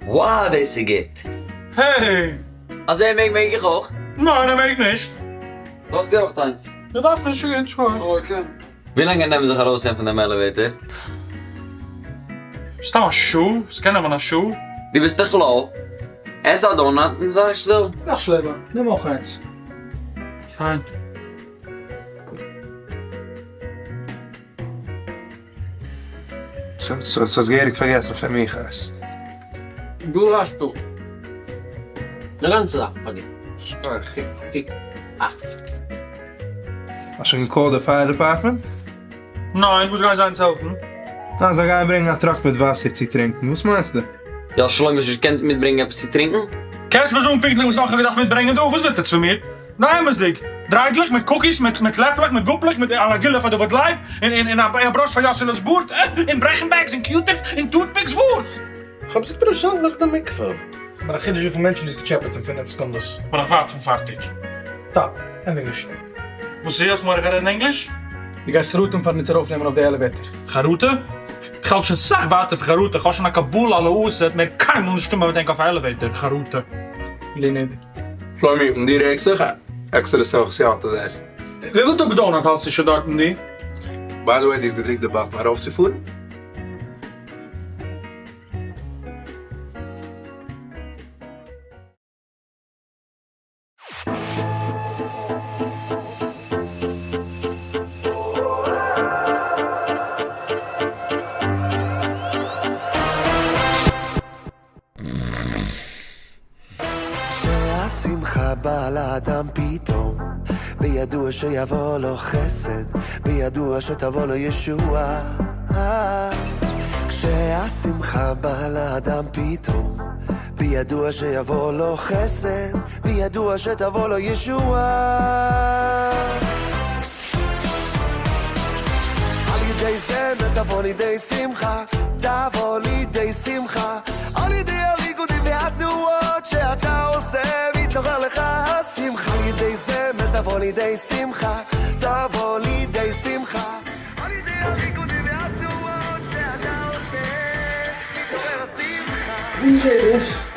Wow דאס איז גוט! העי! אז ער מעג מעג איך אויך? ניין ער מעג נישט. האסט דו אויך איינס? איך דארף נישט ס'גוט שוין. Okay. ווילאנג גייט נעמען זיך ארויסזען פון דעם elevator? סתם א שעה? ס'קען נעמען א שעה. דו ביסט דאך low. עס א donut און זיי שטיל. נאך שלעפער, נעם אויך איינס. פיין. סאו האסט געהעריג פארגעסן פון מיך הייסט. דא האסטו די גאנצע זאך פאר דיר. שכוח. קוק, אכט. האסט שוין געקאלט די fire department? ניין, וואס גייען זיי אונז העלפן? ניין, זיי גייען ברענגען א truck מיט וואסער צו טרינקן, וואס מיינסטו? יא שלומי האסט נישט געקענט מיטברענגען עפעס צו טרינקן? קענסט מיר זאגן פונקטליך וואס נאך איך האב געדארפט מיטברענגען דא? וואס ווילט עטץ פון מיר? ניין אמת'דיג, דריידלעך מיט cookies מיט מיט לעפלעך מיט גאפלעך מיט א נגילה פאר דוד לייב און און א brush פאר יאסעלע'ס בארד און ברעכן bags און Q-tips און toothpicks וואס? כ'האב זיך פארשטעלט נאך די מקווה. ס'מיר א חידוש וויפיל מענטשן דו האסט געטשעפעט אין פינף סעקונדעס. כ'בין נאך ווייט פון פארטיג. stop, ענדיג נישט. וואס איז? האסט מורא כ'רעד אין ענגליש? דו גייסט חרטה האבן פארן אונז ארויפנעמען אויף די elevator. חרטה? כ'האלט שוין סאך ווייטער פון חרטה, כ'האב שוין א קבלה על העתיד מער קיינמאל נישט שטימען מיט ענק אויף א elevator, חרטה. בלי נדר. שלומי, און דו רעגסט זיך? עקסטערע סאך סייעתא דאס. וויפיל טאג donut האלטסטו שוין דארטן דו? By the way, דו האסט געדרוקט די button ארויפצופארן? שהשמחה באה לאדם פתאום, בידוע שיבוא לו חסד, בידוע שתבוא לו ישועה. כשהשמחה באה לאדם פתאום, בידוע שיבוא לו חסד, בידוע שתבוא לו ישועה. על ידי זה תבוא לידי שמחה, תבוא לידי שמחה, על ידי הריקודים והתנועות שאתה עושה, מתעורר לך השמחה. על ידי זה תבוא לידי שמחה, תבוא לידי שמחה, על ידי הריקודים והתנועות שאתה עושה, מתעורר השמחה. ווי זעט דאס?